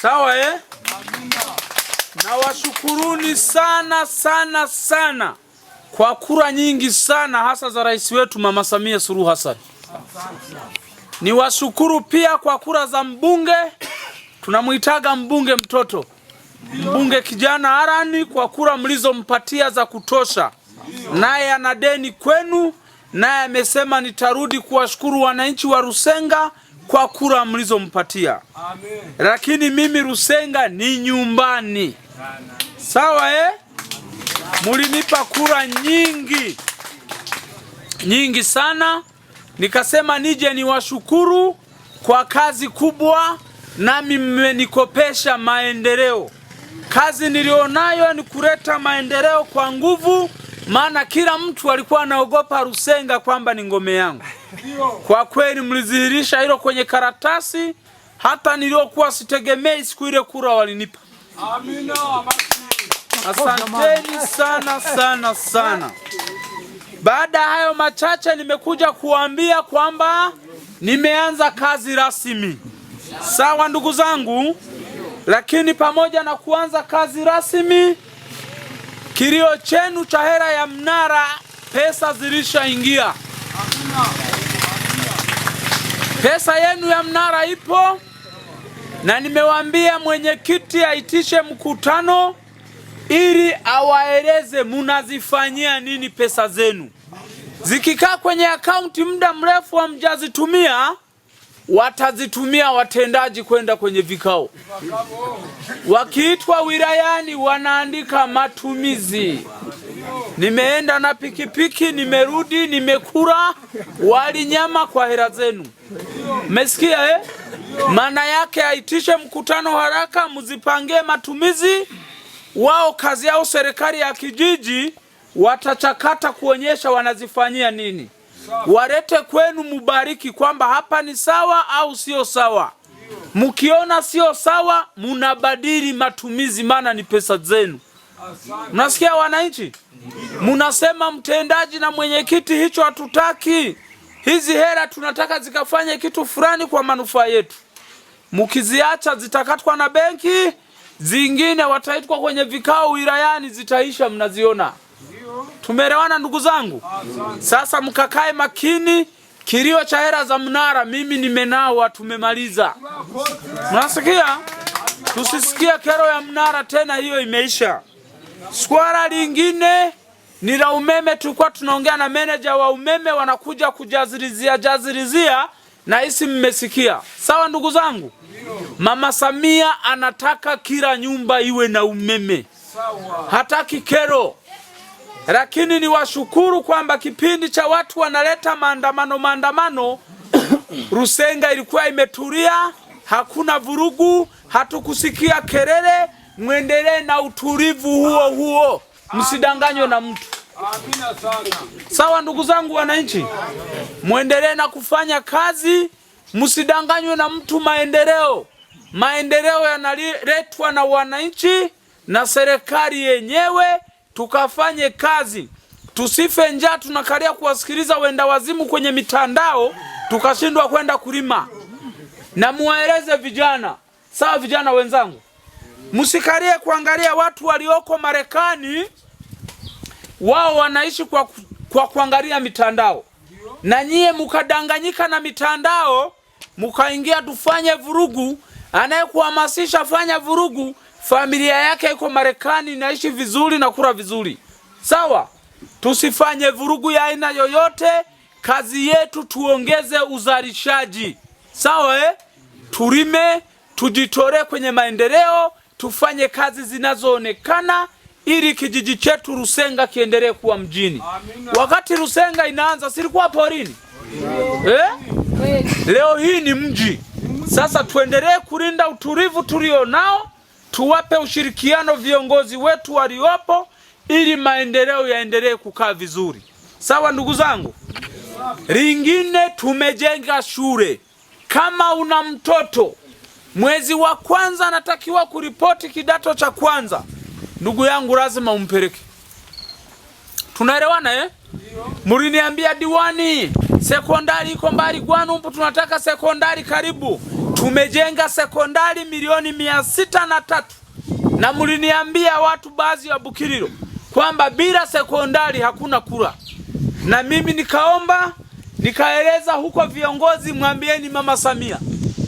Sawa eh? Nawashukuruni sana sana sana kwa kura nyingi sana hasa za rais wetu Mama Samia Suluhu Hassan. Niwashukuru pia kwa kura za mbunge, tunamwitaga mbunge mtoto, mbunge kijana Arani, kwa kura mlizompatia za kutosha, naye ana deni kwenu, naye amesema nitarudi kuwashukuru wananchi wa Rusenga kwa kura mlizompatia. Lakini mimi Rusenga ni nyumbani, sawa eh? Mulinipa kura nyingi nyingi sana, nikasema nije niwashukuru kwa kazi kubwa, nami mmenikopesha maendeleo. Kazi nilionayo ni kuleta maendeleo kwa nguvu, maana kila mtu alikuwa anaogopa Rusenga kwamba ni ngome yangu. Kwa kweli mlidhihirisha hilo kwenye karatasi, hata niliokuwa sitegemei siku ile kura walinipa. Amina. Asanteni sana sana sana. Baada ya hayo machache, nimekuja kuambia kwamba nimeanza kazi rasmi. Sawa ndugu zangu, lakini pamoja na kuanza kazi rasmi, kilio chenu cha hela ya mnara, pesa zilishaingia. Pesa yenu ya mnara ipo, na nimewaambia mwenyekiti aitishe mkutano ili awaeleze munazifanyia nini pesa zenu. Zikikaa kwenye akaunti muda mrefu hamjazitumia, watazitumia watendaji kwenda kwenye vikao. Wakiitwa wilayani, wanaandika matumizi. Nimeenda na pikipiki, nimerudi, nimekula wali nyama kwa hela zenu. Mmesikia eh? Maana yake aitishe mkutano haraka, mzipangie matumizi. Wao kazi yao serikali ya kijiji watachakata kuonyesha wanazifanyia nini. Walete kwenu mubariki kwamba hapa ni sawa au sio sawa. Mkiona sio sawa, munabadili matumizi, maana ni pesa zenu. Mnasikia wananchi? Munasema mtendaji na mwenyekiti, hicho hatutaki. Hizi hela tunataka zikafanye kitu fulani kwa manufaa yetu. Mkiziacha zitakatwa na benki, zingine wataitwa kwenye vikao wilayani, zitaisha, mnaziona. Tumeelewana ndugu zangu? Sasa mkakae makini. Kilio cha hela za mnara mimi nimenawa, tumemaliza. Mnasikia? Tusisikie kero ya mnara tena, hiyo imeisha. Swala lingine ni la umeme. Tulikuwa tunaongea na meneja wa umeme, wanakuja kujazirizia jazirizia, na hisi mmesikia. Sawa ndugu zangu, Mama Samia anataka kila nyumba iwe na umeme, hataki kero. Lakini niwashukuru kwamba kipindi cha watu wanaleta maandamano maandamano, Rusenga ilikuwa imetulia, hakuna vurugu, hatukusikia kelele. Mwendelee na utulivu huo huo, msidanganywe na mtu. Amina sana. Sawa ndugu zangu wananchi, mwendelee na kufanya kazi, msidanganywe na mtu. Maendeleo, maendeleo yanaletwa na wananchi na serikali yenyewe. Tukafanye kazi, tusife njaa. Tunakalia kuwasikiliza wenda wazimu kwenye mitandao, tukashindwa kwenda kulima. Na muwaeleze vijana, sawa vijana wenzangu, msikalie kuangalia watu walioko Marekani, wao wanaishi kwa kuangalia mitandao, na nyie mukadanganyika na mitandao, mukaingia tufanye vurugu. Anayekuhamasisha fanya vurugu, familia yake iko Marekani, inaishi vizuri na kula vizuri. Sawa, tusifanye vurugu ya aina yoyote. Kazi yetu tuongeze uzalishaji, sawa eh? Tulime, tujitolee kwenye maendeleo, tufanye kazi zinazoonekana ili kijiji chetu Rusenga kiendelee kuwa mjini. Wakati Rusenga inaanza silikuwa porini eh? Leo hii ni mji. Sasa tuendelee kulinda utulivu tulio nao, tuwape ushirikiano viongozi wetu waliopo ili maendeleo yaendelee kukaa vizuri. Sawa ndugu zangu. Lingine, tumejenga shule. Kama una mtoto mwezi wa kwanza anatakiwa kuripoti kidato cha kwanza, ndugu yangu, lazima umpeleke. Tunaelewana eh? Muliniambia diwani, sekondari iko mbali Gwanumpu, tunataka sekondari karibu. Tumejenga sekondari milioni 603, na mliniambia watu baadhi ya Bukiriro kwamba bila sekondari hakuna kura, na mimi nikaomba nikaeleza huko viongozi, mwambieni Mama Samia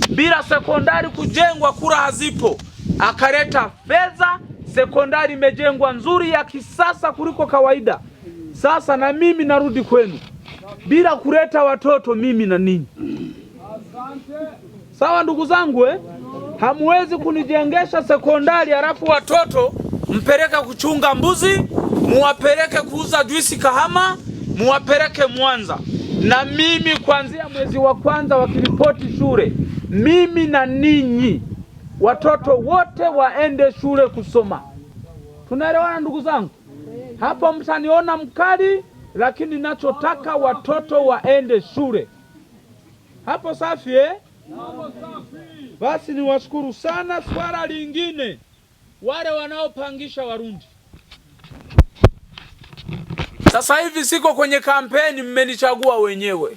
bila sekondari kujengwa kura hazipo. Akaleta fedha, sekondari imejengwa nzuri ya kisasa kuliko kawaida. Sasa na mimi narudi kwenu bila kuleta watoto mimi na ninyi. Sawa ndugu zangu eh? Hamwezi kunijengesha sekondari halafu watoto mpeleke kuchunga mbuzi, muwapeleke kuuza juisi Kahama, muwapeleke Mwanza. Na mimi kuanzia mwezi wa kwanza wakiripoti shule, mimi na ninyi watoto wote waende shule kusoma. Tunaelewana ndugu zangu? Hapo mtaniona mkali, lakini nachotaka watoto waende shule. Hapo safi eh? Basi niwashukuru sana. Swala lingine, wale wanaopangisha Warundi, sasa hivi siko kwenye kampeni, mmenichagua wenyewe.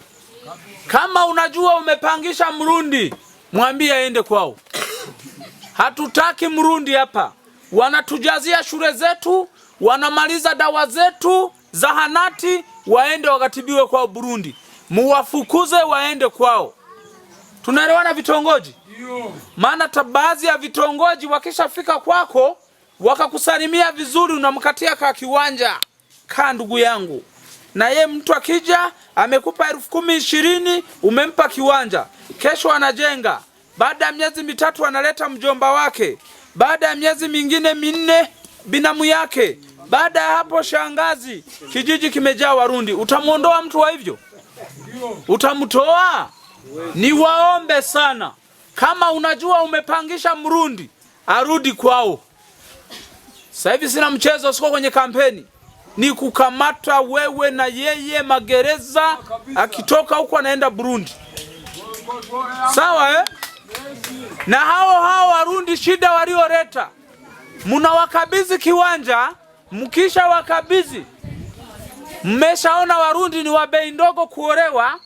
Kama unajua umepangisha Mrundi, mwambie aende kwao. Hatutaki Mrundi hapa. Wanatujazia shule zetu, wanamaliza dawa zetu, zahanati, waende wakatibiwe kwao Burundi. Muwafukuze waende kwao. Tunaelewana vitongoji? Maana baadhi ya vitongoji wakishafika kwako wakakusalimia vizuri, unamkatia ka kiwanja ka ndugu yangu, na ye mtu akija amekupa 10,000 20, umempa kiwanja, kesho anajenga. Baada ya miezi mitatu analeta mjomba wake, baada ya miezi mingine minne binamu yake, baada ya hapo shangazi. Kijiji kimejaa Warundi. Utamwondoa mtu wa hivyo? Utamtoa? Niwaombe sana, kama unajua umepangisha Mrundi arudi kwao. Sasa hivi sina mchezo, siko kwenye kampeni, ni kukamata wewe na yeye magereza, akitoka huko anaenda Burundi. Sawa eh? Na hao hao Warundi shida walioleta, mnawakabidhi kiwanja, mkisha wakabidhi, mmeshaona Warundi ni wa bei ndogo kuolewa.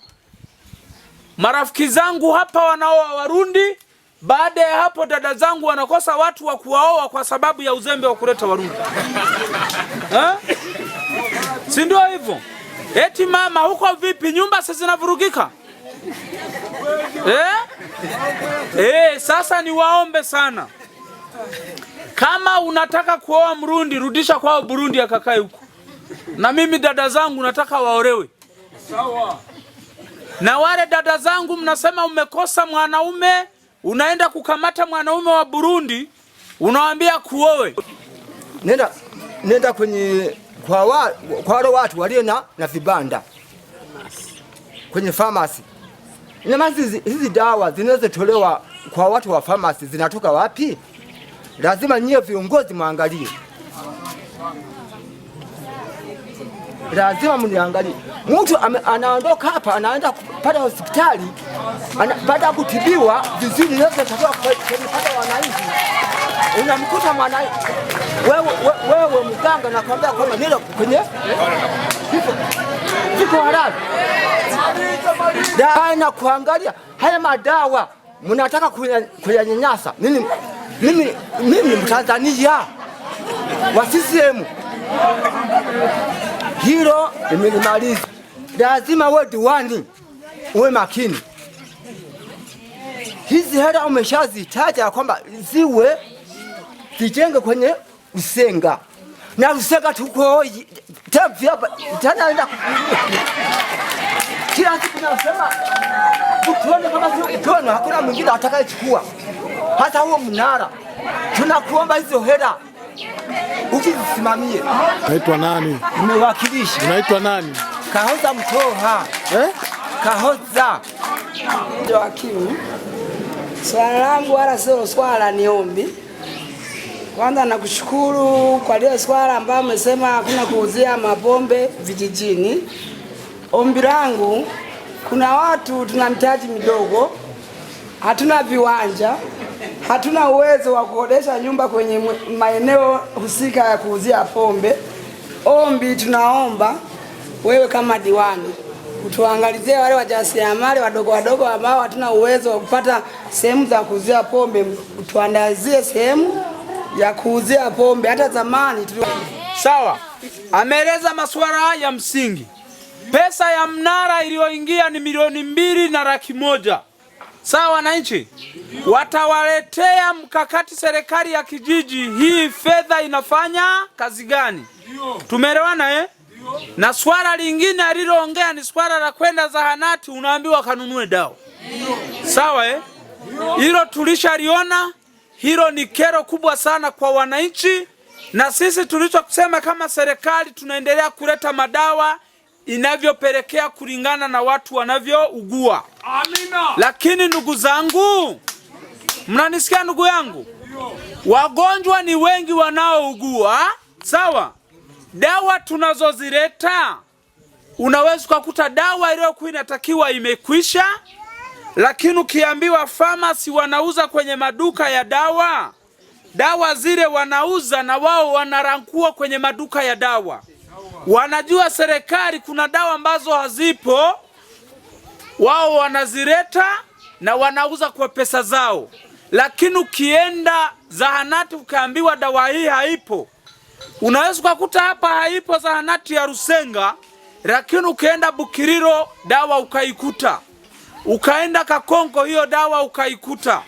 Marafiki zangu hapa wanaoa Warundi, baada ya hapo dada zangu wanakosa watu wa kuwaoa kwa sababu ya uzembe wa kuleta Warundi. Si ndio hivyo? Eti mama huko vipi, nyumba sasa zinavurugika? Sasa niwaombe sana, kama unataka kuoa Mrundi rudisha kwao Burundi akakae huko. Na mimi dada zangu nataka waolewe. Sawa. Na wale dada zangu mnasema umekosa mwanaume, unaenda kukamata mwanaume wa Burundi, unawaambia kuoe. Nenda kwenye kwa wale watu walio na vibanda kwenye pharmacy. Ina maana hizi dawa zinazotolewa kwa watu wa pharmacy zinatoka wapi? Lazima nyie viongozi muangalie. Lazima mniangalie. Mtu anaondoka hapa anaenda pale hospitali, baada ya kutibiwa vizuri, inaweza kupata wananchi. Unamkuta mwana wewe mganga nakwambia kwamba nilo kwenye vifo halali. Dawa na kuangalia haya madawa mnataka kuyanyanyasa. Mimi Mtanzania wa CCM. Hilo nimelimaliza. Lazima wewe diwani uwe makini. Hizi hela umeshazitaja kwamba ziwe zijenge kwenye Rusenga. Na Rusenga tuko tena kila siku nasema tuone kama sio tuone, hakuna mwingine atakayechukua hata huo mnara. Tunakuomba hizo hela ukizisimamie. Unaitwa nani? Nimewakilishi. Unaitwa nani? Kahoza Mtoha. Kahoza. Joakimu. Swala langu wala sio swala, ni ombi. Kwanza nakushukuru kwa lile swala ambayo umesema hakuna kuuzia mapombe vijijini. Ombi langu, kuna watu tuna mitaji midogo, hatuna viwanja, hatuna uwezo wa kukodesha nyumba kwenye maeneo husika ya kuuzia pombe. Ombi tunaomba wewe kama diwani Utuangalizie wale wajasiriamali wadogo wadogo ambao hatuna uwezo wa kupata sehemu za kuuzia pombe, utuandazie sehemu ya kuuzia pombe. Hata zamani Sawa, ameeleza masuala ya msingi. Pesa ya mnara iliyoingia ni 2,100,000. Sawa wananchi, watawaletea mkakati serikali ya kijiji, hii fedha inafanya kazi gani? Tumeelewana eh? Na swala lingine aliloongea ni swala la kwenda zahanati, unaambiwa kanunue dawa. Sawa eh? Hilo tulishaliona, hilo ni kero kubwa sana kwa wananchi, na sisi tulichosema kama serikali tunaendelea kuleta madawa inavyopelekea kulingana na watu wanavyougua. Amina. Lakini ndugu zangu, mnanisikia ndugu yangu? Wagonjwa ni wengi wanaougua, sawa? Dawa tunazozileta unaweza ukakuta dawa iliyokuwa inatakiwa imekwisha, lakini ukiambiwa famasi wanauza kwenye maduka ya dawa, dawa zile wanauza na wao wanarankua kwenye maduka ya dawa. Wanajua serikali kuna dawa ambazo hazipo, wao wanazileta na wanauza kwa pesa zao. Lakini ukienda zahanati ukaambiwa dawa hii haipo, unaweza ukakuta hapa haipo zahanati ya Rusenga, lakini ukienda Bukiriro dawa ukaikuta, ukaenda Kakonko hiyo dawa ukaikuta.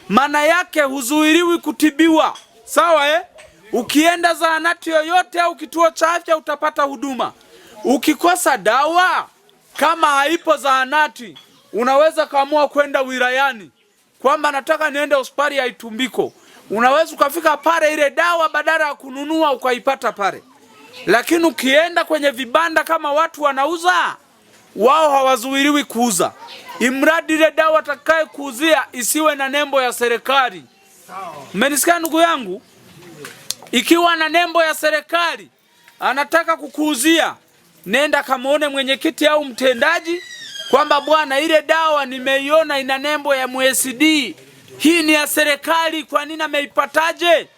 Maana yake huzuiliwi kutibiwa, sawa eh? Ukienda zahanati yoyote au kituo cha afya utapata huduma. Ukikosa dawa kama haipo zahanati, unaweza kaamua kwenda wilayani kwamba nataka niende hospitali ya Itumbiko. Unaweza ukafika pale, ile dawa badala ya kununua ukaipata pale. Lakini ukienda kwenye vibanda kama watu wanauza, wao hawazuiliwi kuuza, imradi ile dawa atakaye kuuzia isiwe na nembo ya serikali. Mmenisikia ndugu yangu? Ikiwa na nembo ya serikali anataka kukuuzia, nenda kamuone mwenyekiti au mtendaji kwamba bwana, ile dawa nimeiona ina nembo ya MSD, hii ni ya serikali, kwa nini ameipataje?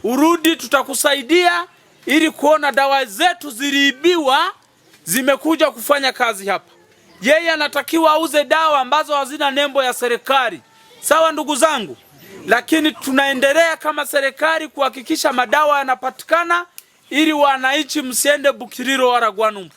Urudi, tutakusaidia ili kuona dawa zetu ziliibiwa zimekuja kufanya kazi hapa. Yeye anatakiwa auze dawa ambazo hazina nembo ya serikali. Sawa ndugu zangu? Lakini tunaendelea kama serikali kuhakikisha madawa yanapatikana ili wananchi msiende Bukiriro wala Gwanumpu.